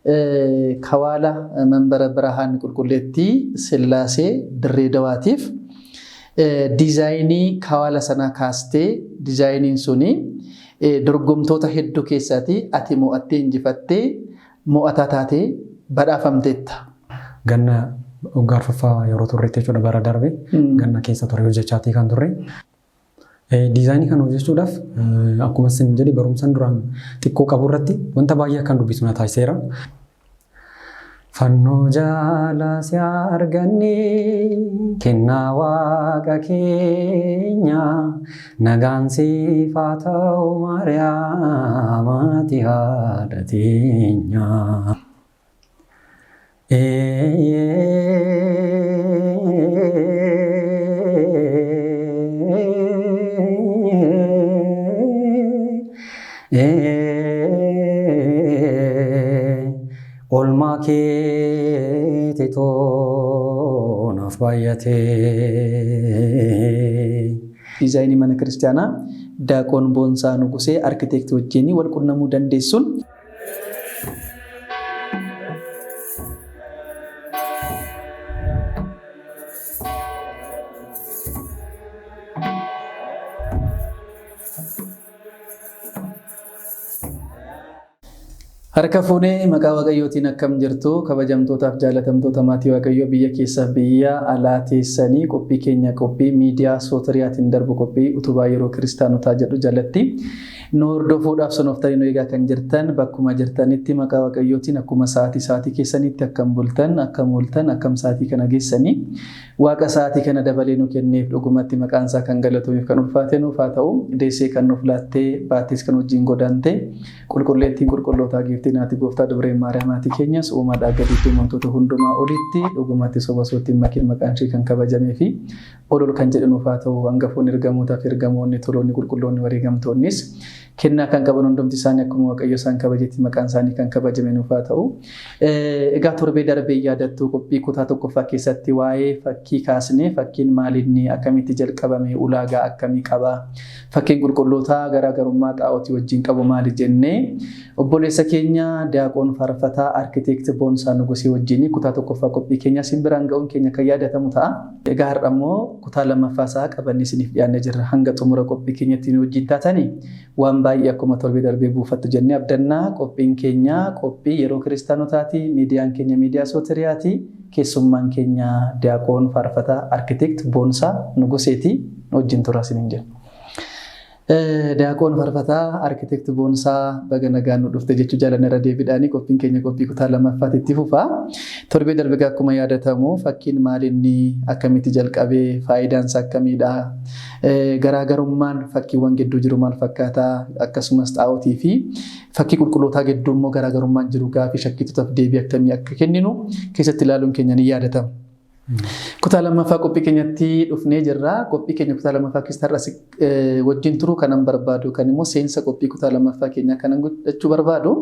Kawaala Manbara Birahaan Qulqulleettii Sillaasee Dirree Dawaatiif diizaayinii kawaala sanaa kaastee, diizaayiniin suni dorgomtoota hedduu keessaatii ati mo'attee injifattee mo'ataa taatee badhaafamteetta. Ganna waggaa arfaffaa yeroo turretti jechuudha, bara darbe ganna keessa ture hojjechaatii kan turre. Diizaayinii kana hojjechuudhaaf, akkuma isin jedhe, barumsaan duraan xiqqoo qabu irratti wanta baay'ee akkan dubbisu na taasiseera. Fannoo jaala si arganne, kennaa Waaqa keenya, nagaan siif haa ta'u Maariyaam, ati haadha teenya. Olmaa keeti naaf baay'atee. Diizaayinii mana kiristaanaa Daaqoon Boonsaa Nugusee Arkiteektii wajjin wal qunnamuu dandeessuun. Harka fuunee, maqaa Waaqayyootiin akkam jirtu, kabajamtootaaf jaalatamtoota maatii Waaqayyoo biyya keessaaf biyya alaa teessanii qophii keenya, qophii miidiyaa Sootoriyaatiin darbu, qophii Utubaa Yeroo Kiristaanotaa jedhu jalatti nu hordofuudhaaf sonooftanii nu eegaa kan jirtan, bakkuma jirtanitti maqaa Waaqayyootiin akkuma sa'aatii sa'aatii keessanitti akkam bultan, akkam ooltan, akkam sa'aatii kana geessanii? Waaqa sa'aatii kana dabalee nu kenneef dhugumatti maqaan isaa kan galatomeef kan ulfaate nuuf haa ta'u. Deessee kan nuuf laattee, baattees kan wajjin godaante, Qulqulleettiin qulqullootaa, giiftiin haati gooftaa, Dubreen Maariyaam haati keenyas, uumaadhaa gaditti uumamtoota hundumaa olitti dhugumatti soba osoo ittiin makin maqaan ishee kan kabajamee fi ol ol kan jedhu nuuf haa ta'u. Hangafoonni ergamootaa fi ergamoonni, toloonni, qulqulloonni, wareegamtoonnis, kennaa kan qaban hundumti isaanii akkuma Waaqayyo isaan kabajetti maqaan isaanii kan kabajame nuuf haa ta'u. Egaa torbee darbee yaadattuu, qophii kutaa tokkoffaa keessatti waa'ee fakkii kaasnee, fakkiin maalinni, akkamitti jalqabame, ulaagaa akkamii qaba, fakkiin qulqullootaa garaagarummaa xaa'ootii wajjin qabu maali jennee obboleessa keenya Diyaaqoon Faarfataa Arkiteekt Boonsaa Nugusee wajjin kutaa tokkoffaa qophii keenya isin biraan ga'uun keenya kan yaadatamu ta'a. Egaa har'a immoo kutaa lammaffaa isaa qabannee isiniif dhiyaannee jirra. Hanga xumura qophii keenyatti nu wajjin taatanii waan baay'ee akkuma torbee darbee buufattu jennee abdannaa. Qophiin keenya qophii Yeroo Kiristaanotaati. Miidiyaan keenya miidiyaa Sooteriyaati. Keessummaan keenya Diyaaqoon Faarfataa Arkiteekt Boonsaa Nuguseeti. Nu wajjin turaa isiniin jenna. Diyaaqoon Faarfataa Arkiteekt Boonsaa, baga nagaan nu dhufte jechuu jaalanna irra deebiidhaani. Qophiin keenya qophii kutaa lammaffaatti itti fufa. Torbee darbe akkuma yaadatamu fakkiin maalinni, akkamitti jalqabee, faayidaan isaa akkamiidha, garaagarummaan fakkiiwwan gidduu jiru maal fakkaata, akkasumas xaa'ootii fi fakkii qulqullootaa gidduu immoo garaagarummaan jiru gaafii shakkitootaaf deebii akkamii akka kenninu keessatti ilaaluun keenya ni yaadatama. Kutaa lammaffaa qophii keenyatti dhufnee jirra. Qophii keenya kutaa lammaffaa keessatti har'as wajjin turuu kanan barbaadu, kan immoo seensa qophii kutaa lammaffaa keenyaa kanan godhachuu barbaadu,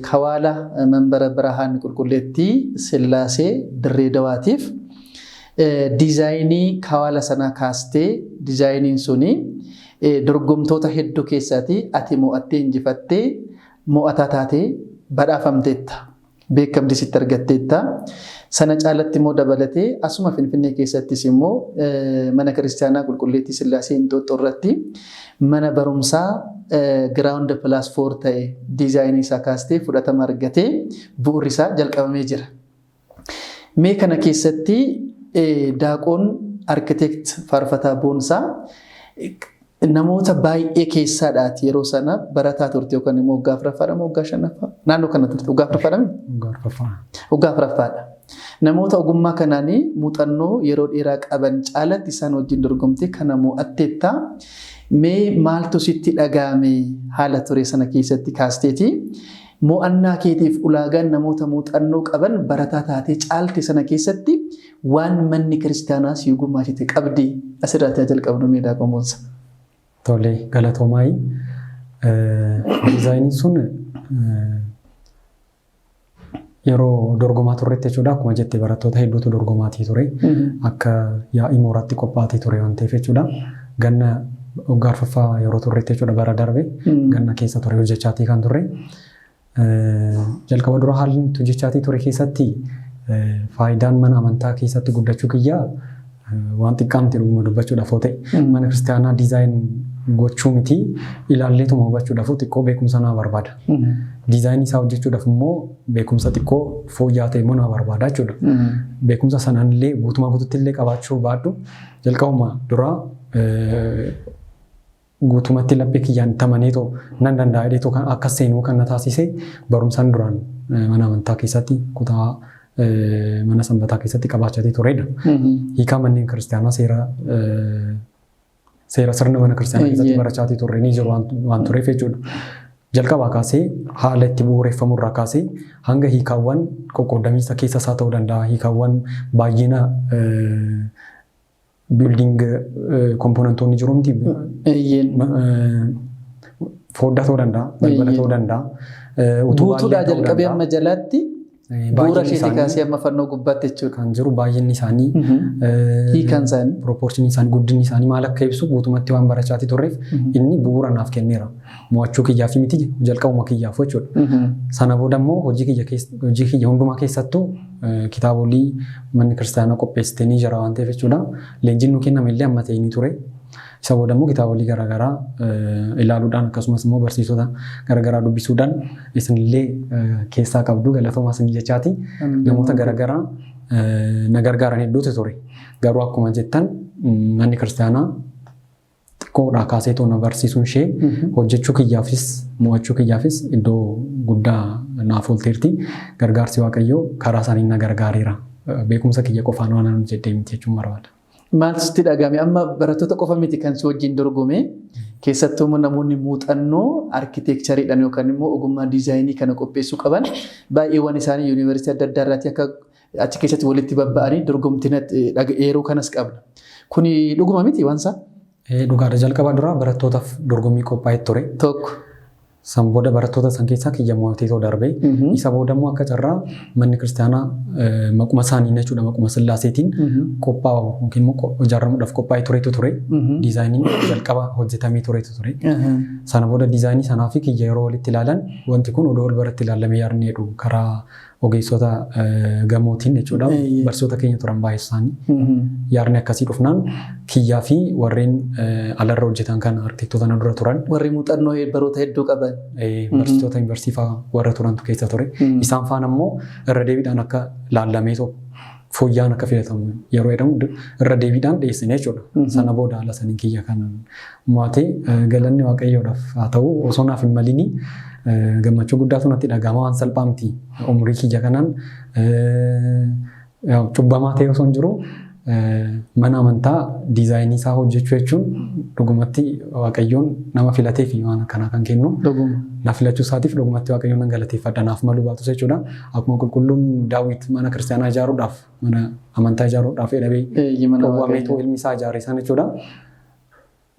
Kawaala Manbara Birahaan Qulqulleettii Sillaasee Dirree Dawaatiif diizaayinii kawaala sanaa kaastee, diizaayiniin suni dorgomtoota hedduu keessaatii ati mo'attee injifattee mo'ataa taatee badhaafamteetta. Beekamtii sitti argatteetta. Sana caalatti immoo dabalatee asuma Finfinnee keessattis immoo mana kiristaanaa Qulqulleettii Sillaasee Inxooxxoo irratti mana barumsaa ground plus four ta'e diizaayinii isaa kaastee fudhatama argatee bu'uurri isaa jalqabamee jira. Mee kana keessatti Daaqoon Arkiteekt Faarfataa Boonsaa, namoota baay'ee keessaadhaati yeroo sana barataa turte yookaan immoo waggaa afuraffaadha moo waggaa shanaffaa? Naannoo kana turte, waggaa afuraffaadha miti? Waggaa arfaffaa. Waggaa afuraffaadha. Namoota ogummaa kanaanii muuxannoo yeroo dheeraa qaban caalatti isaan wajjin dorgomtee kana mo'atteetta. Mee maaltu sitti dhaga'ame haala ture sana keessatti kaasteeti? Mo'annaa keetiif ulaagaan namoota muuxannoo qaban barataa taatee caalte sana keessatti waan manni kiristaanaa sii gumaachite qabdi? Asirraatti haa jalqabnu mee, Daaqoon Boonsa. Tole, galatoomaayii. Diizaayiniin sun yeroo dorgomaa turretti jechuudha. Akkuma jette barattoota hedduutu dorgomaatii ture. Akka yaa'ii mooraatti qophaa'atii ture waan ta'eef jechuudha. Ganna waggaa arfaffaa yeroo turretti jechuudha, bara darbe ganna keessa ture hojjechaatii kan turre. Jalqaba dura haalli nuti hojjechaatii ture keessatti faayidaan mana amantaa keessatti guddachuu kiyyaa waan xiqqaa miti dhuguma dubbachuudhaaf yoo ta'e. Mana kiristaanaa design gochuu miti, ilaalleetuma hubachuudhaaf xiqqoo beekumsa naa barbaada. Diizaayinii isaa hojjechuudhaaf immoo beekumsa xiqqoo fooyya'aa ta'e immoo naa barbaada jechuudha. Beekumsa sanaan illee guutumaa guututti illee qabaachuu baadhu, jalqabuma duraa guutumatti laphee kiyyaan tamaneetoo nan danda'a jedheetoo kan akka seenuu kan na taasise barumsaan duraan mana amantaa keessatti kutaa mana sanbataa keessatti qabaachaa turedha. Hiikaa manneen kiristaanaa seera sirna mana kiristaanaa keessatti barachaa turre ni jiru waan tureef jechuudha. Jalqabaa kaasee haala itti bu'uureffamu irraa kaasee hanga hiikaawwan qoqqoodamiinsa keessa isaa ta'uu danda'a. Hiikaawwan baay'ina building componentoonni jiru miti. Foddaa ta'uu danda'a, balbala ta'uu danda'a. Guutuudhaa jalqabee amma jalaatti bu'uura isheetii kaasee amma fannoo gubbaatti jechuudha. Kan jiru baay'inni isaanii, hiikaan isaanii, proportioniin isaanii, guddinni isaanii maal akka ibsu guutumatti waan barachaatii turreef inni bu'uura naaf kenneera. Mo'achuu kiyyaaf miti, jalqabuma kiyyaaf jechuudha. Sana booda immoo hojii kiyya hundumaa keessattuu kitaabolii manni kiristaanaa qopheessitee ni jira waan ta'eef jechuudha. Leenjiin nu kenname illee amma ta'e ni ture. Isa booda immoo kitaabolii garaagaraa ilaaluudhaan, akkasumas immoo barsiisota garaagaraa dubbisuudhaan, isinillee keessaa qabdu, galatoomaa isin jechaati. Namoota garaagaraa na gargaaran hedduutu ture. Garuu akkuma jettan manni kiristaanaa xiqqoodhaa kaasee na barsiisuun ishee hojjechuu kiyyaafis mo'achuu kiyyaafis iddoo guddaa naaf oolteerti. Gargaarsi Waaqayyoo karaa isaanii na gargaareera. Beekumsa kiyya qofaan waan an hojjedhee miti jechuun barbaada. Maal sitti dhagahame? Amma barattoota qofa miti kan si wajjin dorgome, keessattuu immoo namoonni muuxannoo architectureiidhaan yookaan immoo ogummaa diizaayinii kana qopheessuu qaban baay'eewwan isaanii yuunivarsiitii adda addaa irraatti akka achi keessatti walitti babba'anii dorgomtiin yeroo kanas qabna. Kuni dhuguma miti waansaa? Dhugaadha, jalqaba duraa barattootaaf dorgommii qophaa'ee ture. Tokko. San booda barattoota san keessaa kiyya mo'atee too darbe. Isa booda immoo akka carraa manni kiristaanaa maquma isaanii jechuudha, maquma Sillaaseetiin qophaa'u yookiin immoo ijaaramuudhaaf qophaa'ee turetu ture. Diizaayiniin jalqaba hojjetamee turetu ture. Sana booda diizaayinii sanaa fi kiyya yeroo walitti ilaalan, wanti kun odoo wal biratti ilaalamee yaadni jedhu karaa ogeessota gamootiin jechuudha. Barsiisota keenya turan baay'ee isaanii. Yaadni akkasii dhufnaan kiyyaa fi warreen alarra hojjetan kan arkitektoota na dura turan. Warri muuxannoo baroota hedduu qaban. Barsiisota yuunivarsiitii fa'aa warra turantu keessa ture. Isaan faana immoo irra deebiidhaan akka laallamee fooyya'aan akka filatamu yeroo jedhamu irra deebiidhaan dhiyeessine jechuudha. Sana booda haala saniin kiyya kan mo'atee, galanni Waaqayyoodhaaf haa ta'u, osoo naaf hin malini gammachuu guddaatu natti dhagahama. Waan salphaa miti, umurii kiyya kanaan cubbamaa ta'e osoo hin jiru mana amantaa diizaayinii isaa hojjechuu jechuun dhugumatti Waaqayyoon nama filatee fi waan akkanaa kan kennu. Na filachuu isaatiif dhugumatti Waaqayyoon nan galateeffadha, naaf maluu baatus jechuudha. Akkuma qulqulluun Daawit mana kiristaanaa ijaaruudhaaf, mana amantaa ijaaruudhaaf jedhamee dhowwameetoo ilmi isaa ijaare isaan jechuudha.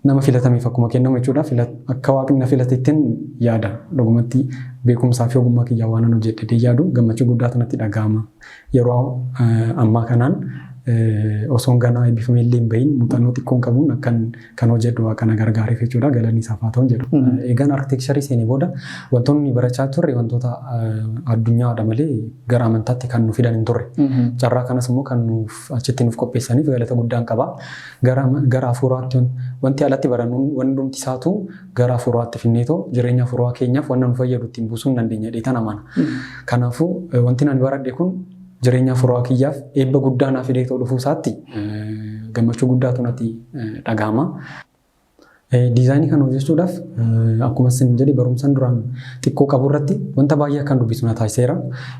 Nama filatameef akkuma kennamu jechuudha. Akka Waaqni na filatettiin yaada. Dhugumatti beekumsaa fi ogummaa kiyyaa waan an hojjedhe yaadu gammachuu guddaatu natti dhagahama. Yeroo ammaa kanaan osoon ganaa eebbifamee illee hin bahin muuxannoo xiqqoon qabuun akkan kan hojjedhu Waaqa na gargaareef jechuudha. Galanni isaaf haa ta'u jedhu. Eegaan architecture seenee booda wantoonni barachaa turre wantoota addunyaadha malee gara amantaatti kan nu fidan hin turre. Carraa kanas immoo kan nuuf achitti nuuf qopheessaniif galata guddaan qaba. Gara hafuuraatti wanti alatti barannu wanti hundumti isaatu gara hafuuraatti finneetoo jireenya hafuuraa keenyaaf wanna nu fayyadu ittiin buusuu hin dandeenya jedhee amana. Kanaafuu wanti ani baradhe kun jireenya hafuuraa kiyyaaf eebba guddaa naaf fidee dhufuu isaatti gammachuu guddaatu natti dhagahama. Diizaayinii kana hojjechuudhaaf akkuma isin jedhe barumsaan duraan xiqqoo qabu irratti wanta baay'ee akkan dubbisu na taasiseera.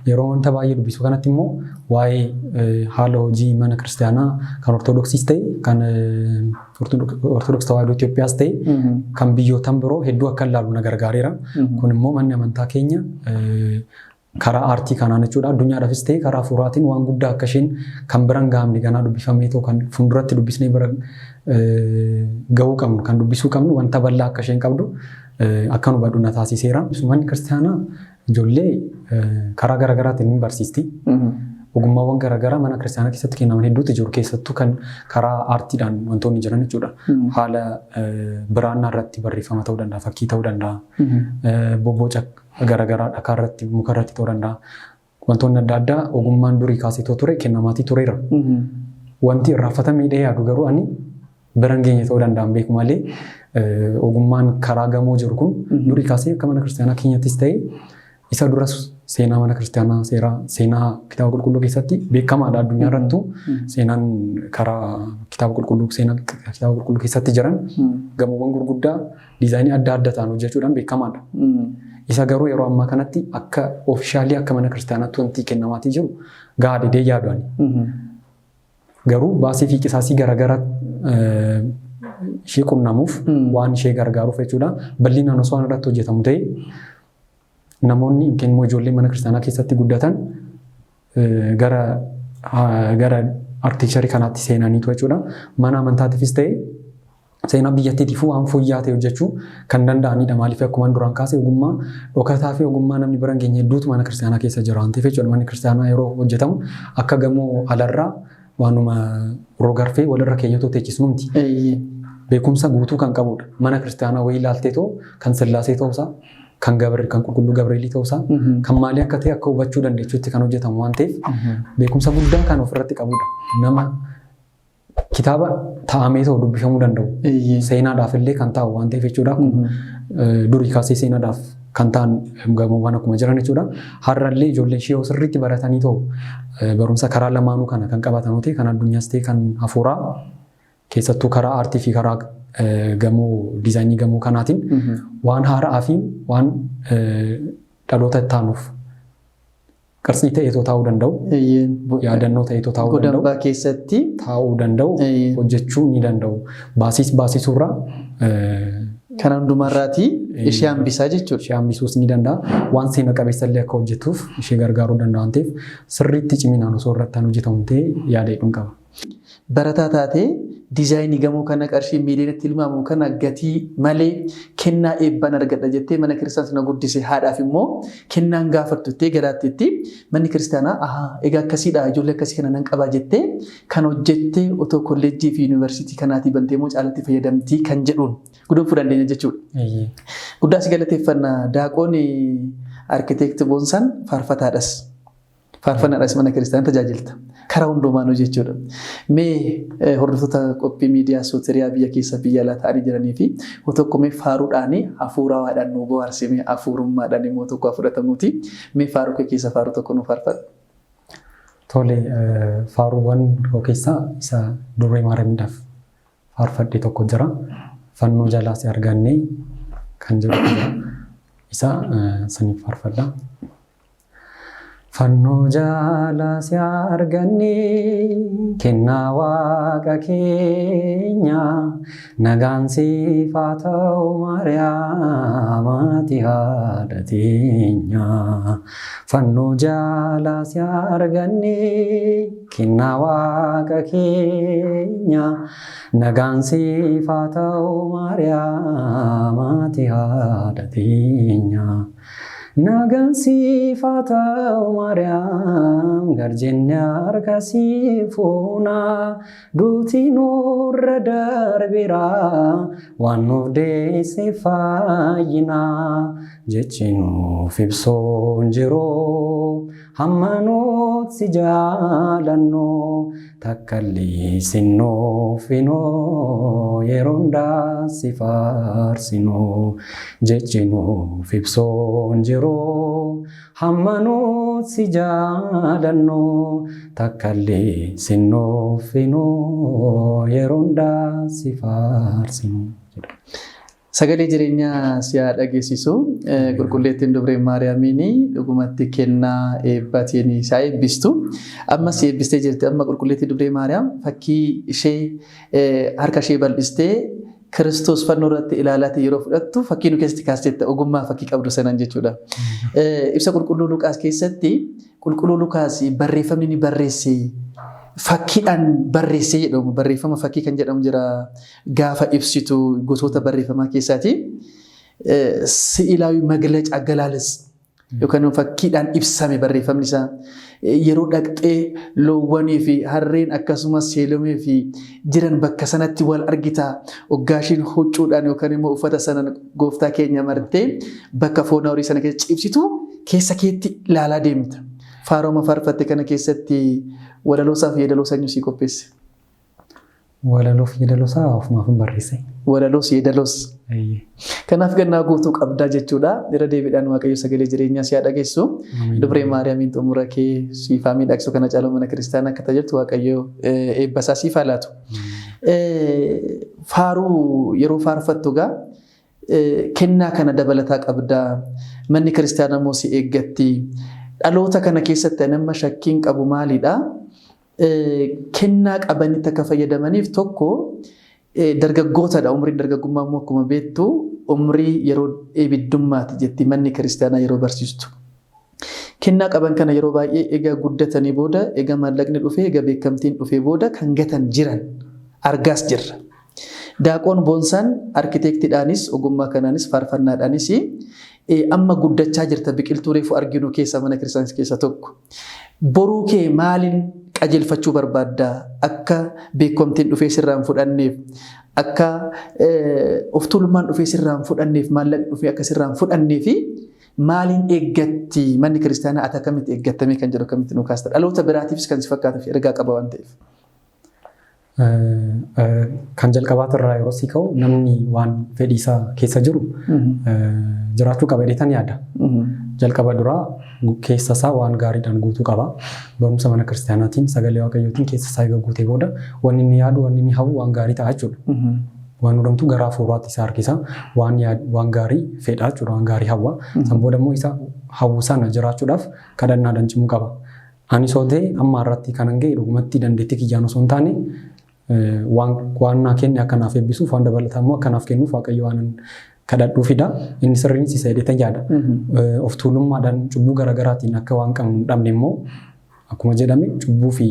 Yeroo wanta baay'ee dubbisu kanatti immoo waa'ee haala hojii mana kiristaanaa kan Ortodoksiis ta'e, kan Ortodoks Tawaahidoo Itoophiyaas ta'e, kan biyyootan biroo hedduu akka ilaalu na gargaareera. Kun immoo manni amantaa keenya karaa aartii kanaan jechuudha addunyaadhaafis ta'e karaa hafuuraatiin waan guddaa akka isheen kan bira hin gahamne, ganaa dubbifameetoo kan fuulduratti dubbisnee bira gahuu qabnu, kan dubbisuu qabnu wanta bal'aa akka isheen qabdu akka nu hubadhu na taasiseera. Manni kiristaanaa ijoollee karaa garaagaraatiin ni barsiisti. Ogummaawwan garaagaraa mana kiristaanaa keessatti kennaman hedduutu jiru, keessattuu kan karaa aartiidhaan wantoonni jiran jechuudha. Haala biraannaa irratti barreeffama ta'uu danda'a, fakkii ta'uu danda'a, bobboca garaagaraa dhakaa irratti muka irratti ta'uu danda'a. Wantoonni adda addaa ogummaan durii kaasee ture kennamaatii tureera. Wanti irraanfatamee yaadu garuu ani bira hin geenye ta'uu danda'an beeku malee ogummaan karaa gamoo jiru kun durii kaasee akka mana kiristaanaa keenyattis ta'e isa duras seenaa mana kiristaanaa seenaa kitaaba qulqulluu keessatti beekamaadha addunyaa irrattuu seenaan karaa kitaaba qulqulluu seenaa kitaaba qulqulluu keessatti jiran gamoowwan gurguddaa diizaayinii adda adda ta'an hojjechuudhaan beekamaadha. Isa garuu yeroo ammaa kanatti akka oofishaalii akka mana kiristaanaatti wanti kennamaatii jiru gahaa yaadu ani. Garuu baasii fi qisaasii garaagaraa ishee qunnamuuf waan ishee gargaaruuf jechuudha. Bal'inaan osoo waan irratti hojjetamu ta'e namoonni yookiin immoo ijoolleen mana kiristaanaa keessatti guddatan gara arkitekcharii kanaatti seenaniitu jechuudha. Mana amantaatiifis ta'e seenaa biyyattiitiifuu waan fooyya'aa ta'e hojjechuu kan danda'anidha. Maaliif akkuma duraan kaase ogummaa dhokataa fi ogummaa namni bira hin geenye hedduutu mana kiristaanaa keessa jira waan ta'eef jechuudha. Manni kiristaanaa yeroo hojjetamu akka gamoo alarraa waanuma rogarfee walirra keenyatoo teechisnu miti. Beekumsa guutuu kan qabudha. Mana kiristaanaa wayii ilaalteetoo kan Sillaasee ta'uusaa, kan kan qulqulluu Gabreelii ta'uusaa, kan maalii akka ta'e akka hubachuu dandeechuutti kan hojjetamu waan ta'eef beekumsa guddaa kan ofirratti qabudha. Nama kitaaba taa'amee ta'u dubbifamuu danda'u. Seenaadhaaf illee kan taa'u waan ta'eef jechuudha. Durii kaasee seenaadhaaf kan ta'an gamoowwan akkuma jiran jechuudha. Har'allee ijoolleen ishee sirriitti baratanii ta'u barumsa karaa lamaanuu kana kan qabatan ta'e kan addunyaas ta'e kan hafuuraa keessattuu karaa aartii fi karaa gamoo diizaayinii gamoo kanaatiin waan haaraa fi waan dhaloota itti aanuuf qarsii ta'eetoo taa'uu danda'u. Yaadannoo ta'eetoo taa'uu danda'u. Godambaa keessatti taa'uu danda'u hojjechuu ni danda'u. Baasiis baasisuurraa Kana hundumarraatii ishee hambisaa jechuudha. Ishee hambisuus ni danda'a. Waan seena qabeessa illee akka hojjettuuf ishee gargaaruu danda'a waan ta'eef sirriitti ciminaan osoo irratti kan hojjetamu ta'e yaada jedhuun qaba. Barataa taatee diizaayinii gamoo kana qarshii miiliyoonatti tilmaamu kana gatii malee kennaa eebbaan argadha jettee mana kiristaanaa sana guddise haadhaaf immoo kennaan gaafattu jettee garaattitti manni kiristaanaa ahaa egaa akkasiidha ijoollee akkasii kana nan qabaa jettee kan hojjettee otoo kolleejjii fi yuunivarsiitii kanaatii bantee immoo caalatti fayyadamtii kan jedhuun guduunfuu dandeenya jechuudha. Guddaa si galateeffanna daaqoon arkitekti Boonsaan faarfataadhas. Faarfannaadhas mana kiristaanaa tajaajilta. Karaa hundumaanuu jechuudha. Mee hordoftoota qophii miidiyaa Sootiriyaa biyya keessa biyya alaa ta'anii jiranii fi tokko mee faaruudhaan hafuurawaadhaan nu bohaarsi mee hafuurummaadhaan immoo tokko fudhatamuuti. Mee faaruu kee keessa faaruu tokko nu faarfadhu. Tole, faaruuwwan koo keessaa isa Dubree Maariyaamiidhaaf faarfadhe tokko jira. Fannoo jalaas arganne kan jedhu jira. Isa saniif faarfadha. Fannoo jalaas arganne kennaa waaqa keenya nagaan siif haa ta'u Maariyaam ati haadha teenya. Fannoo jalaas arganne kennaa waaqa keenya nagaan siif haa ta'u Maariyaam ati haadha teenya. Nagaan siif haa ta'u Maariyaam garjenne harka siif fuuna duuti nurra darbeera waan nuuf deesse fayyina jechi nuuf ibsuun jiru hamma nuti si jaalannu takkallee sinnuufinu yeroo hundaa si faarsinu jechi nuuf ibsuun jiru hamma nuti si jaalannu takkallee sinnuufinu yeroo hundaa si faarsinu. Sagalee jireenyaa si haa dhageessisu. Qulqulleettiin Dubree Maariyaamiin dhugumatti kennaa eebbaatiin si haa eebbistu. Ammas si eebbistee jirti. Amma qulqulleettiin Dubree Maariyaam fakkii ishee harka ishee bal'istee Kiristoos fannoo irratti ilaalaati yeroo fudhattu fakkii nu keessatti kaasteetta ogummaa fakkii qabdu sanaan jechuudha. Ibsa qulqulluu Luqaas keessatti qulqulluu Luqaas barreeffamni ni barreesse fakkiidhaan barreessee jedhamu barreeffama fakkii kan jedhamu jira gaafa ibsitu gosoota barreeffamaa keessaati. Si'ilaዊ መግለጫ አገላለጽ Yookaan fakkiidhaan ibsame barreeffamni isaa. Yeroo dhaqxee loowwanii fi harreen akkasumas seelomee fi jiran bakka sanatti wal argita. Hoggaashiin huccuudhaan yookaan immoo uffata sana gooftaa keenya martee bakka foon horii sana keessa cibsitu keessa keetti ilaalaa deemta. Faaroma faarfatte kana keessatti walaloosaa fi yeedaloo sanyuu sii qopheesse. Walaloo fi yeedaloosaa ofumaaf hin barreesse. Walaloos yeedaloos. Kanaaf gannaa guutuu qabdaa jechuudha. Irra deebiidhaan Waaqayyo sagalee jireenyaa si haa dhageessu. Dubree Maariyaamiin xumura kee siifaa miidhagsu kana caalu mana kiristaanaa akka tajaajiltu Waaqayyo eebbasaa siif haa laatu. Faaruu yeroo faarfattu egaa kennaa kana dabalataa qabdaa. Manni kiristaanaa immoo si eeggatti. Dhaloota kana keessatti nama shakkiin qabu maalidhaa? Kennaa qabanitti akka fayyadamaniif tokko dargaggootadha. Umriin dargaggummaa immoo akkuma beektu umrii yeroo ibiddummaati jetti manni kiristaanaa yeroo barsiistu. Kennaa qaban kana yeroo baay'ee egaa guddatanii booda, egaa maallaqni dhufee, egaa beekamtiin dhufee booda kan gatan jiran argaas jirra. Daaqoon Boonsaan arkiteektiidhaanis ogummaa kanaanis faarfannaadhaanis amma guddachaa jirta biqiltuu reefu arginu keessa mana kiristaanaa keessa tokko. Boruu kee maaliin qajeelfachuu barbaadda? Akka beekamtiin dhufee sirraan fudhanneef, akka of tuulummaan dhufee sirraan fudhanneef, maallaqni dhufee akka sirraan fudhannee fi maaliin eeggatti manni kiristaanaa ati akkamitti eeggattamee kan jedhu akkamitti nu kaasta? Dhaloota biraatiifis kan si fakkaatuuf ergaa qaba waan ta'eef. Kan jalqabaatu irraa yeroo si ka'u namni waan fedhii isaa keessa jiru jiraachuu qaba jedheetan yaada. Jalqaba duraa keessa isaa waan gaariidhaan guutuu qaba. Barumsa mana kiristaanaatiin sagalee Waaqayyootiin keessa isaa eega guutee booda wanni inni yaadu wanni inni hawwu waan gaarii ta'a jechuudha. Waan hundumtuu gara hafuuraatti isa harkisa. Waan gaarii fedha jechuudha. Waan gaarii hawwa. San booda immoo isa hawwu sana jiraachuudhaaf kadhannaadhaan cimuu qaba. Ani osoo ta'e amma irratti kanan ga'e dhugumatti dandeettii kiyyaan osoo hin taane waan naa kenne akka naaf eebbisuuf waan dabalataa immoo akka naaf kennuuf Waaqayyo waan kadhadhuufidha. Inni sirriinis isa jedheetan yaada. Of tuulummaadhaan cubbuu garaagaraatiin akka waan qabnu hin dhabne immoo akkuma jedhame cubbuu fi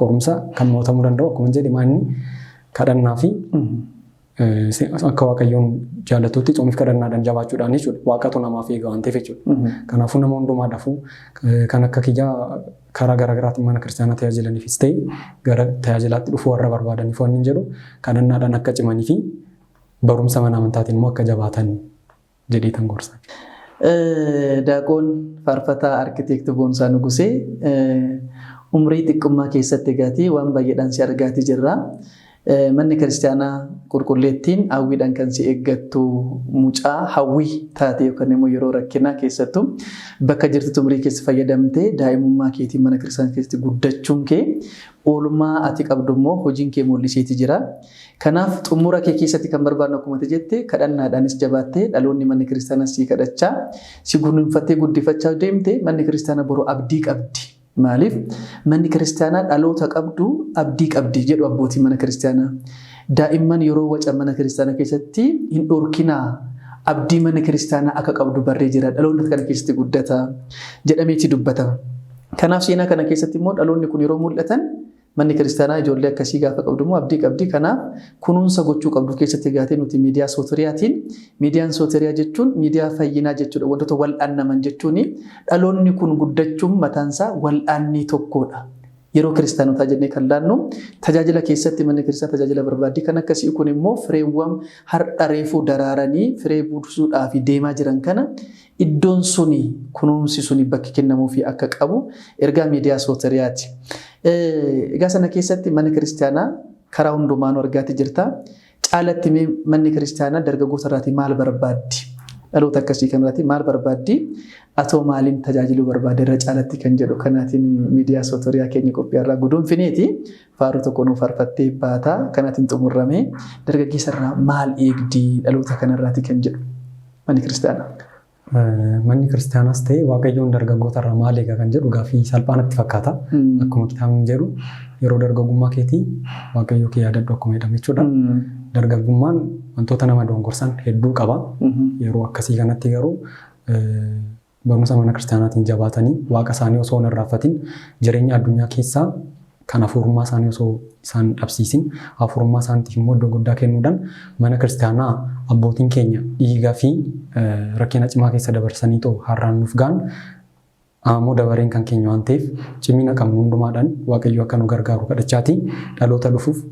qorumsa kan mo'atamuu danda'u akkuma jedhe maanni kadhannaa fi akka Waaqayyoon jaallatutti tsoomiif kadhannaadhaan jabaachuudhaan jechuudha. Waaqatu namaaf eega waan ta'eef jechuudha. Kanaafuu nama hundumaadhaafuu kan akka kiyyaa karaa garaagaraatiin mana kiristaanaa tajaajilaniifis ta'e gara tajaajilaatti dhufuu warra barbaadaniif waan hin jedhu kadhannaadhaan akka cimanii fi barumsa mana amantaatiin immoo akka jabaatan jedheetan gorsa. Daaqoon faarfataa arkiteekti Boonsaa Nugusee umrii xiqqummaa keessatti egaatii waan baay'eedhaan si argaatii jirra. Manni kiristaanaa qulqulleettiin hawwiidhaan kan si eeggattu mucaa hawwii taate yookaan immoo yeroo rakkinaa keessattuu bakka jirtutti umrii keessa fayyadamtee daa'imummaa keetiin mana kiristaanaa keessatti guddachuun kee oolmaa ati qabdu immoo hojiin kee mul'iseeti jira. Kanaaf xumura kee keessatti kan barbaadnu akkuma ati jette kadhannaadhaanis jabaattee dhaloonni manni kiristaanaa si kadhachaa si gunuunfattee guddifachaa deemte manni kiristaanaa boru abdii qabdi. Maaliif manni kiristaanaa dhaloota qabdu abdii qabdi jedhu abbootiin mana kiristaanaa. Daa'imman yeroo waca mana kiristaanaa keessatti hin dhorkinaa abdii mana kiristaanaa akka qabdu barree jira. Dhaloonni kana keessatti guddata jedhameeti dubbatama. Kanaaf seenaa kana keessatti immoo dhaloonni kun yeroo mul'atan manni kiristaanaa ijoollee akkasii gaafa qabdu immoo abdii qabdi. Kanaaf kunuunsa gochuu qabdu keessatti gaatee nuti miidiyaa sootoriyaatiin miidiyaan sootoriyaa jechuun miidiyaa fayyinaa jechuudha. Wantoota wal'aannaman jechuun dhaloonni kun guddachuun mataansaa wal'aannii tokkodha. Yeroo kiristaanotaa jennee kan laannu tajaajila keessatti manni kiristaanaa tajaajila barbaaddi. Kan akkasii kun immoo fireewwan har'a reefuu daraaranii firee buusuudhaaf deemaa jiran kana iddoon suni kunuunsi suni bakki kennamuufii akka qabu ergaa miidiyaa sootoriyaati. Egaa sana keessatti mana kiristaanaa karaa hundumaanuu argaati jirta. Caalatti manni kiristaanaa dargaggoota irraatii maal barbaaddi? Dhaloota akkasii kanarratti maal barbaaddi? Atoo maaliin tajaajiluu barbaadde irra caalatti kan jedhu kanaatiin miidiyaa sootoriyaa keenya qophii irraa guduunfineeti. Faaruu tokko nuuf faarfattee baataa kanaatiin xumurramee dargaggeessa irraa maal eegdi dhaloota kanarraati kan jedhu manni kiristaanaa. Manni kiristaanaas ta'e Waaqayyoon dargaggoota irraa maal eega kan jedhu gaaffii salphaa natti fakkaata. Akkuma kitaabni jedhu yeroo dargaggummaa keetii Waaqayyoo kee yaadadhu akkuma jedhamu jechuudha. Dargaggummaan wantoota nama dogongorsan hedduu qaba. Yeroo akkasii kanatti garuu barumsa mana kiristaanaatiin jabaatanii waaqa isaanii osoo hin irraanfatin jireenya addunyaa keessaa Kan hafuurummaa isaanii osoo isaan dhabsiisin hafuurummaa isaaniitiif immoo iddoo guddaa kennuudhaan mana kiristaanaa abbootiin keenya dhiigaa fi rakkina cimaa keessa dabarsanii too har'aan nuuf ga'an ammoo dabareen kan keenya waan ta'eef cimina qabnu hundumaadhaan Waaqayyo akka nu gargaaru kadhachaatii dhaloota dhufuuf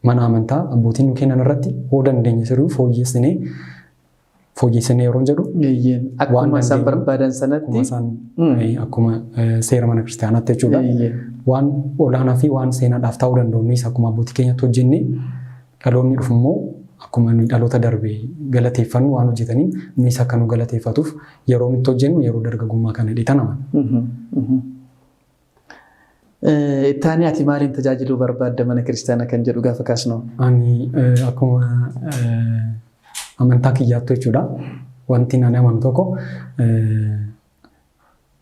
mana amantaa abbootiin nu kennan irratti hoo dandeenye sirrii fooyyessinee fooyyessinee yeroo jedhu akkuma isaan barbaadan sanatti akkuma seera mana kiristaanaatti jechuudha. Waan olaanaa fi waan seenaadhaaf ta'uu danda'u nuyis akkuma abbootii keenyatti hojjennee dhaloonni dhufu immoo akkuma nuyi dhaloota darbe galateeffannu waan hojjetaniin nuyis akka nu galateeffatuuf yeroo nutti hojjennu yeroo dargaggummaa kana dheetan amana. Ittaanii ati maaliin tajaajiluu barbaadda mana kiristaanaa kan jedhu gaafa kaasnu? Ani akkuma amantaa kiyyaattu jechuudha. Wanti ani amanu tokko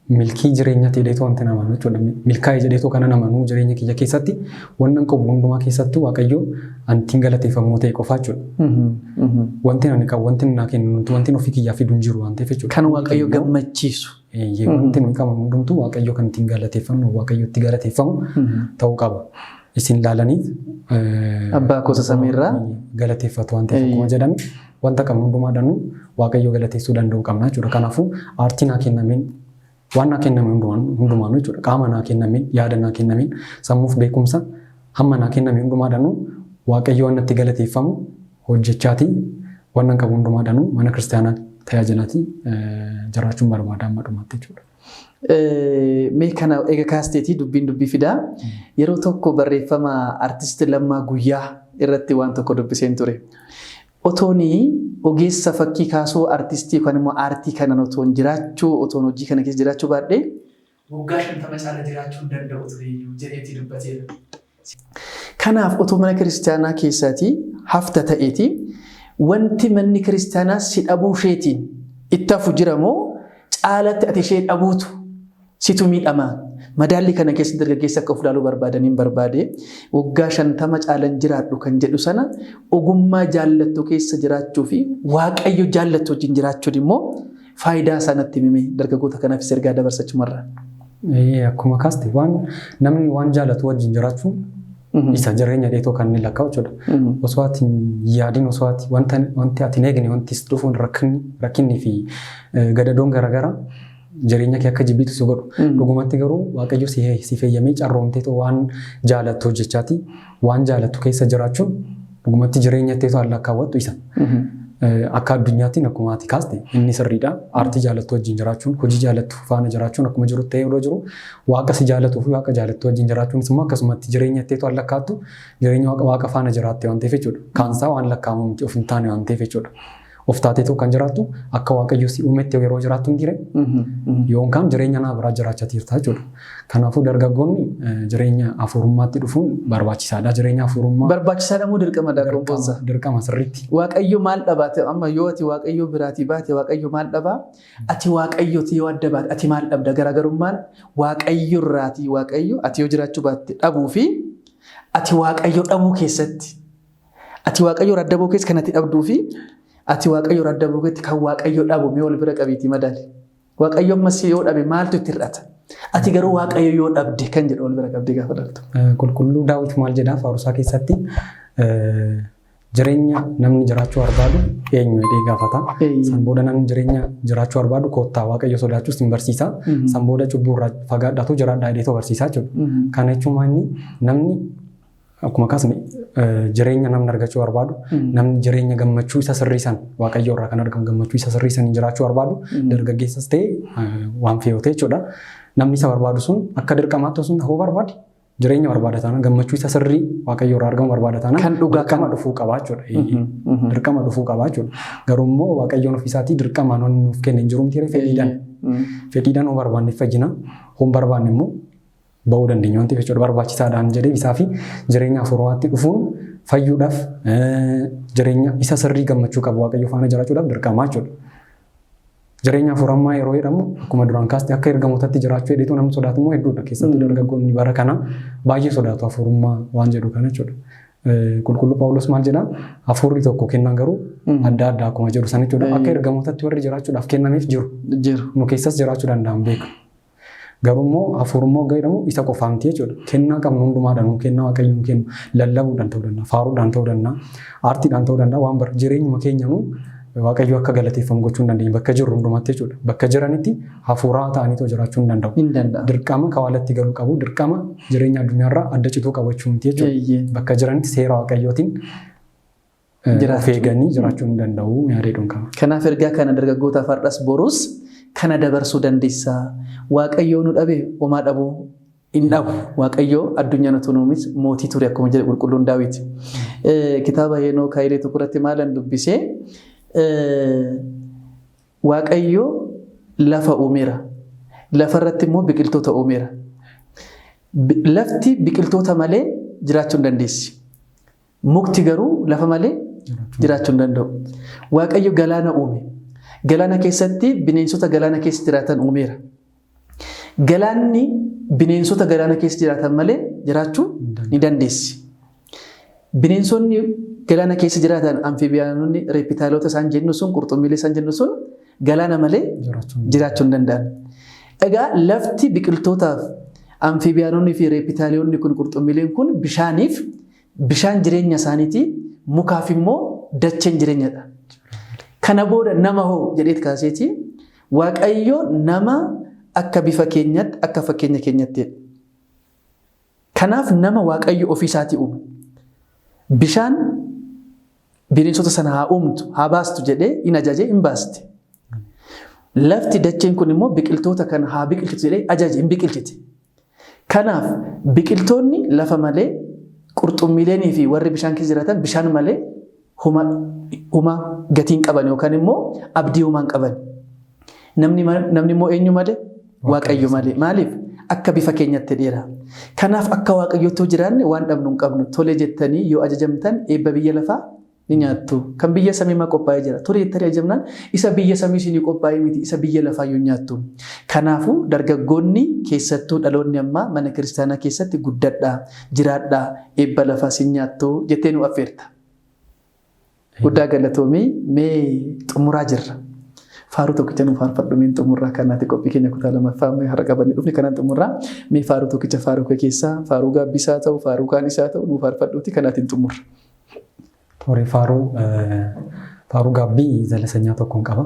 milkii jireenya jedheetu wanti ani amanu jechuudha. Milkaa'ee jedheetu kanan amanu jireenya kiyya keessatti wannan qabu hundumaa keessattuu Waaqayyo antiin galateeffamoo ta'e qofa jechuudha. Wanti ani qabu wanti naa kennu wanti ofii kiyyaa fidu hin jiru waan ta'eef jechuudha. Kan Waaqayyo gammachiisu. Wanti nuyi qabnu hundumtuu Waaqayyo kan ittiin galateeffannu Waaqayyo itti galateeffamu ta'uu qaba. Isin ilaalaniif Abbaa gosa samiirraa galateeffatu waan ta'eef akkuma jedhame wanta qabnu hundumaadhaanuu Waaqayyo galateessuu danda'uu qabna jechuudha. Kanaafuu aartii naa kennameen waan naa kenname hundumaanuu jechuudha. Qaama naa kennameen, yaada naa kennameen, sammuuf beekumsa hamma naa kenname hundumaadhaanuu Waaqayyo waan natti galateeffamu hojjechaatii waan qabu hundumaadhaanuu mana kiristaanaa tajaajilaatii jiraachuun barbaada amma dhumaatti jechuudha. Mee kana eega kaasteetii dubbiin dubbii fidaa. Yeroo tokko barreeffama artist Lammaa Guyyaa irratti waan tokko dubbiseen ture. Otoon ogeessa fakkii kaasuu artistii yookaan immoo aartii kanan otoon jiraachuu otoon hojii kana keessa jiraachuu baadhee waggaa 50 caala jiraachuu hin danda'u tureyyuu jedheetii dubbateera. Kanaaf otoo mana kiristaanaa keessaatii hafta ta'eeti wanti manni kiristaanaa si dhabuu isheetiin itti hafu jira moo caalatti ati ishee dhabuutu situ miidhama? Madaalli kana keessa dargaggeessi akka of ilaaluu barbaadaniin barbaade waggaa 50 caalan jiraadhu kan jedhu sana ogummaa jaallattu keessa jiraachuu fi Waaqayyo jaallattu wajjin jiraachuun immoo faayidaa isaa natti himime dargaggoota kanaafis ergaa dabarsachumarra. Akkuma kaaste waan namni waan jaallatu wajjin jiraachuun isa jireenya dheetoo kan inni lakkaa'u jechuudha. Osoo ati hin yaadin osoo ati wanti ati hin eegne wanti si dhufuun rakkinni fi gadadoon garaagaraa jireenya kee akka jibbitu si godhu. Dhugumatti garuu Waaqayyo si fayyamee carroomteetoo waan jaalattu hojjechaati waan jaalattu keessa jiraachuun dhugumatti jireenya teetoo an lakkaawwattu isa. Akka addunyaattiin akkuma ati kaaste inni sirriidha. Aartii jaalattu wajjin jiraachuun, hojii jaalattu faana jiraachuun akkuma jiru ta'ee yeroo jiru waaqa si jaalatuu fi waaqa jaalattu wajjin jiraachuunis immoo akkasumatti jireenya teetoo an lakkaattu jireenya waaqa faana jiraatte waan ta'eef jechuudha. Kaansaa waan lakkaa'amu miti of hin taane waan ta'eef jechuudha. Of taateetoo kan jiraattu akka Waaqayyo si uumetti yeroo jiraattu hin jire yookaan jireenya naa biraa jiraachaa jirta jechuudha. Kanaafuu dargaggoonni jireenya hafuurummaatti dhufuun barbaachisaadha. Jireenya hafuurummaa Barbaachisaadha moo dirqama dargaggoonsa? Dirqama sirriitti. Waaqayyo maal dhabaate amma yoo ati Waaqayyo biraatii baate Waaqayyo maal dhabaa? Ati Waaqayyooti yoo adda baate ati maal dhabda? Garaagarummaan Waaqayyo irraatii Waaqayyo ati yoo jiraachuu baatte dhabuu fi ati Waaqayyo dhabuu keessatti ati Waaqayyo irraa adda ba'uu keessa kan ati dhabduu fi ati Waaqayyo irraa adda ba'uu keessatti kan Waaqayyo dhabu mee wal bira qabiitii madaali. Waaqayyo ammas yoo dhabe maaltu itti hir'ata? Ati garuu Waaqayyo yoo dhabde kan jedhu wal bira qabdee gaafa dhaltu. Qulqulluu Daawit maal jedhaa Faarsaa keessatti jireenya namni jiraachuu barbaadu eenyu jedhee gaafata. San booda namni jireenya jiraachuu barbaadu koottaa Waaqayyo sodaachuus hin barsiisa. San booda cubbuu irraa fagaadhaatu jiraadhaa jedheetoo barsiisaa jechuudha. Kana jechuun inni namni akkuma kaasne jireenya namni argachuu barbaadu namni jireenya gammachuu isa sirrii san Waaqayyo irraa kan argamu gammachuu isa sirrii san jiraachuu barbaadu dargaggeessas ta'e waan fe'u ta'e jechuudha. Namni isa barbaadu sun akka dirqamaatti osoo hin barbaade jireenya barbaada taanaan gammachuu isa sirrii Waaqayyo irraa argamu barbaada taanaan kan dhugaa dirqama dhufuu qaba jechuudha. Dirqama dhufuu qaba jechuudha. Garuu immoo Waaqayyoon ofiisaatii dirqamaan wanni nuuf kenne hin jiru miti fedhiidhaan. Fedhiidhaan hoo barbaanne fayyina hoo barbaanne immoo ba'uu dandeenya wanti jechuudha barbaachisaadhaan jedhee isaa fi jireenya hafuuraatti dhufuun fayyuudhaaf jireenya isa sirrii gammachuu qabu Waaqayyo faana jiraachuudhaaf dirqama jechuudha. Jireenya hafuurammaa yeroo jedhamu akkuma duraan kaaste akka ergamootatti jiraachuu jedheetu namni sodaatu immoo hedduudha. Keessattuu dargaggoonni bara kana baay'ee sodaatu hafuurummaa waan jedhu kana jechuudha. Qulqulluu Phaawulos maal jedhaa? Hafuurri tokko kennan garuu adda addaa akkuma jedhu san jechuudha. Akka ergamootatti warri jiraachuudhaaf kennameef jiru. Jiru. Nu keessas jiraachuu danda'an beeku. Garuu immoo hafuurummaa hoggaa jedhamu isa qofaa miti jechuudha. Kennaa qabnu hundumaadhaan nuu kennaa Waaqayyo nuu kennu lallabuudhaan ta'uu danda'a, faaruudhaan ta'uu danda'a, aartiidhaan ta'uu danda'a. Waan bar jireenyuma keenyanuu Waaqayyo akka galateeffamu gochuu hin dandeenya. Bakka jirru hundumatti jechuudha. Bakka jiranitti hafuuraa ta'anii too jiraachuu hin danda'u. Hin danda'a. Dirqama kawaalatti galuu qabu. Dirqama jireenya addunyaarraa adda cituu qabu jechuu miti jechuudha. Bakka jiranitti seera Waaqayyootiin of Jiraachuu. eeganii jiraachuu hin danda'u yaada jedhuun qaba. Kanaaf ergaa kana dargaggootaaf har'as borus kana dabarsuu dandeessa. Waaqayyoo nu dhabe homaa dhabuu hin dhabu. Waaqayyoo addunyaan utuu nuumis mootii ture akkuma jedhe qulqulluun Daawit. Kitaaba Heenoo Kaayilee tokko irratti maalan dubbisee Waaqayyoo lafa uumeera. Lafa irratti immoo biqiltoota uumeera. Lafti biqiltoota malee jiraachuu hin dandeessi. Mukti garuu lafa malee jiraachuu hin danda'u. Waaqayyo galaana uume. Galaana keessatti bineensota galaana keessa jiraatan uumeera. Galaanni bineensota galaana keessa jiraatan malee jiraachuu ni dandeessi. Bineensonni galaana keessa jiraatan amfiibiyaanonni, reepitaalota isaan jennu sun, qurxummiilee isaan jennu sun galaana malee jiraachuu hin danda'an. Egaa lafti biqiltootaaf amfiibiyaanonni fi reepitaaliyoonni kun qurxummiileen kun bishaaniif bishaan jireenya isaaniiti, mukaaf immoo dacheen jireenyadha. Kana booda nama hoo jedheet kaaseeti Waaqayyo nama akka bifa keenyatti akka fakkeenya keenyatti jedhe. Kanaaf nama Waaqayyo ofii isaatii uume. Bishaan bineensota sana haa uumtu, haa baastu jedhee in ajaje in baaste. Lafti dacheen kun immoo biqiltoota kana haa biqilchitu jedhee ajaje in biqilchite. Kanaaf biqiltoonni lafa malee qurxummiileenii fi warri bishaan keessa jiraatan bishaan malee huma huma gatii hin qaban yookaan immoo abdii humaa hin qaban. Namni namni immoo eenyu malee? Waaqayyo malee. Maaliif? Akka bifa keenyatti jedheera. Kanaaf akka Waaqayyootti yoo jiraanne waan dhabnu hin qabnu. Tole jettanii yoo ajajamtan eebba biyya lafaa ni nyaattu. Kan biyya samii maa qophaa'ee jira. Tole jettanii ajajamnaan isa biyya samii isinii qophaa'ee miti isa biyya lafaa yoo nyaattu. Kanaafuu dargaggoonni keessattuu dhaloonni ammaa mana kiristaanaa keessatti guddadhaa, jiraadhaa, eebba lafaa sin nyaattu jettee nu affeerta. Guddaa galatoomii mee xumuraa jirra. Faaruu tokkicha nu faarfadhu mee xumurraa kanaati qophii keenya kutaa lamaffaa mee har'a qabannee dhufne kanaan xumurraa mee faaruu tokkicha faaruu kee keessaa faaruu gaabbisaa ta'u faaruu kaan isaa ta'u nu faarfadhuuti kanaatiin xumurra. Tore faaruu faaruu gaabbii zalasanyaa tokkoon qaba.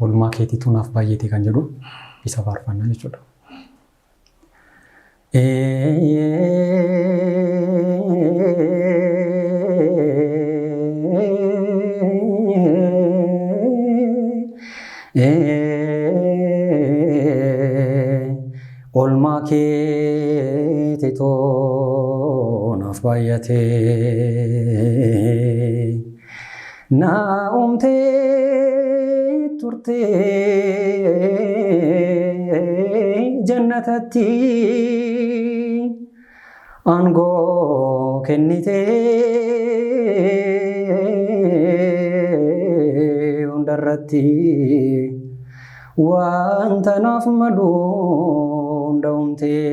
Oolmaa keetiitu naaf baay'ate kan jedhu isa faarfannaa jechuudha. Olmaa keetitu naaf baay'ate. Na uumtee turte jannatatti aangoo kennitee hundarratti wanta naaf malu hunda uumtee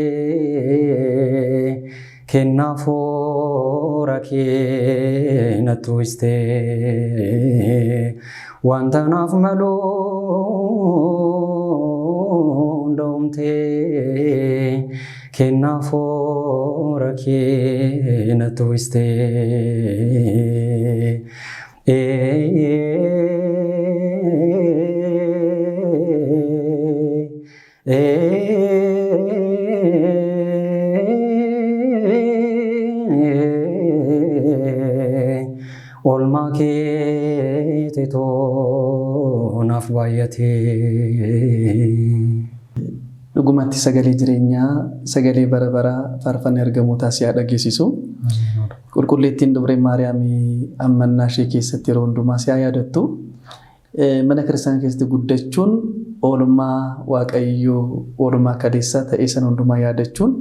Kennaa foora kee natti uwwiste wanta naaf malu hunda uumte kennaa foora kee natti uwwiste. Oolmaa keetitu naaf baay'ate. Dhugumatti sagalee jireenyaa, sagalee bara baraa faarfanna ergamootaa si haa dhageessisu. Qulqulleettiin Dubree Maariyaamii ammannaa ishee keessatti yeroo hundumaa si haa yaadattu. Mana kiristaanaa keessatti guddachuun oolmaa Waaqayyoo oolmaa kaleessaa ta'ee sana hundumaa yaadachuun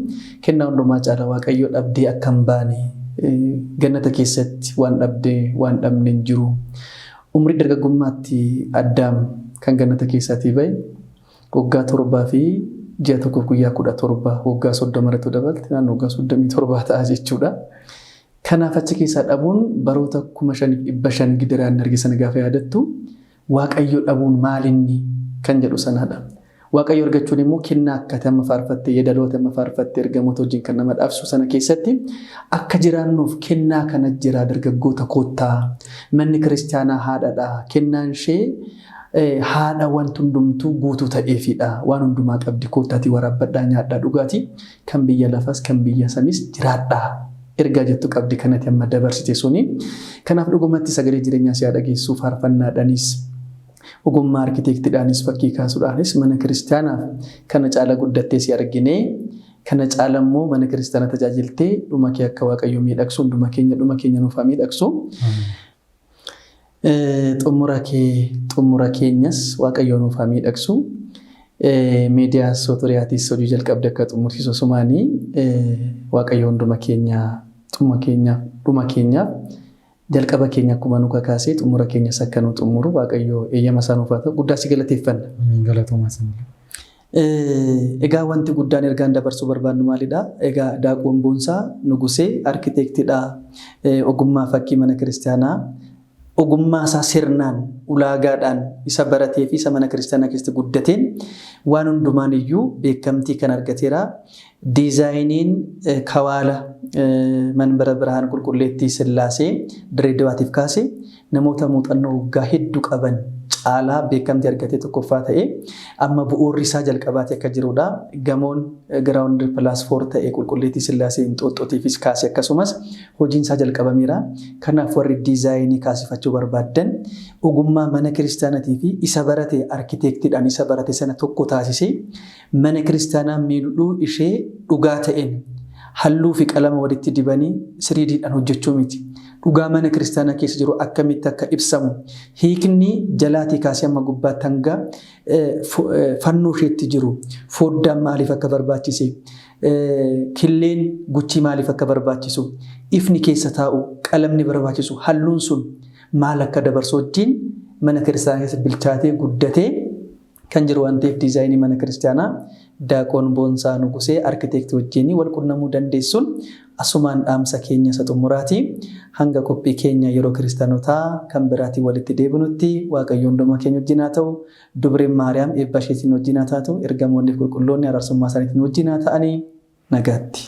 kennaa hundumaa caala Waaqayyoo dhabdee akka hin baane gannata keessatti waan dhabdee waan dhabne hin jiru. Umrii dargaggummaatti Addaam kan gannata keessaatii ba'e waggaa torbaa fi ji'a tokkoof guyyaa 17 waggaa 30 irratti dabalte naannoo waggaa 37 ta'a jechuudha. Kanaaf achi keessaa dhabuun baroota 5,500 gidiraa inni arge sana gaafa yaadattu Waaqayyo dhabuun maalinni kan jedhu sanadha. Waaqayyo argachuun immoo kennaa akkati amma faarfatte, yeedaloota amma faarfatte, ergamoota wajjin kan nama dhaabsu sana keessatti akka jiraannuuf kennaa kana jira dargaggoota koottaa. Manni kiristaanaa haadhadha. Kennaan ishee haadha wanti hundumtuu guutuu ta'eefidha. Waan hundumaa qabdi koottaatii waraabbadhaa nyaadhaa dhugaatii kan biyya lafas kan biyya samiis jiraadhaa. Ergaa jettu qabdi kanatti amma dabarsite suni. Kanaaf dhugumatti sagalee jireenyaa si haa dhageessuu faarfannaadhaanis ogummaa arkiteektiidhaanis fakkii kaasuudhaanis mana kiristaanaaf kana caala guddattee si arginee kana caala immoo mana kiristaanaa tajaajiltee dhuma kee akka Waaqayyo miidhagsu hunduma keenya dhuma keenya nuuf haa miidhagsu. Xumura kee xumura keenyas Waaqayyo nuuf haa miidhagsu. Miidiyaa Sootoriyaatis hojii jalqabde akka xumursiisu sumaanii Waaqayyo hunduma keenya xumura keenya dhuma keenyaaf jalqaba keenya akkuma nu kakaasee xumura keenyas akka nu xumuru Waaqayyo eeyyama isaa nuuf haa ta'u guddaa si galateeffanna. Galatoomaa sinillee. Egaa wanti guddaan ergaan dabarsuu barbaannu maalidha? Egaa Daaqoon Boonsaa Nugusee arkiteektiidha. Ogummaa fakkii mana kiristaanaa ogummaa isaa sirnaan ulaagaadhaan isa baratee fi isa mana kiristaanaa keessatti guddateen waan hundumaan iyyuu beekamtii kan argateera. Diizaayiniin kawaala manbara birhaan qulqulleettii Sillaasee Dirree Dawaatiif kaase namoota muuxannoo waggaa hedduu qaban caalaa beekamtii argatee tokkoffaa ta'e amma bu'uurri isaa jalqabaatee akka jirudha. Gamoon ground plus 4 ta'e qulqulleettii Sillaasee Inxooxxootiifis kaase akkasumas hojiin isaa jalqabameera. Kanaaf warri diizaayinii kaasifachuu barbaaddan ogummaa mana kiristaanaatii fi isa barate arkiteektiidhaan isa barate sana tokko taasisee mana kiristaanaa miidhuu ishee dhugaa ta'een halluu fi qalama walitti dibanii 3D'dhaan hojjechuu miti. Dhugaa mana kiristaanaa keessa jiru akkamitti akka ibsamu hiikni jalaatii kaasee amma gubbaatti hanga fannoo isheetti jiru foddaan maaliif akka barbaachise killeen guchii maaliif akka barbaachisu ifni keessa taa'u qalamni barbaachisu halluun sun maal akka dabarsu wajjin mana kiristaanaa keessa bilchaatee guddatee kan jiru waan ta'eef diizaayinii mana kiristaanaa Daaqoon Boonsaa Nugusee arkiteektii wajjin wal qunnamuu dandeessuun asumaan dhaamsa keenya isa xumuraati. Hanga qophii keenya yeroo kiristaanotaa kan biraatiin walitti deebinutti Waaqayyo hunduma keenya wajjin haa ta'u. Dubreen Maariyaam eebba isheetiin wajjin haa taatu. Ergamoonni qulqulloonni araarsummaa isaaniitiin wajjin haa ta'anii nagaatti.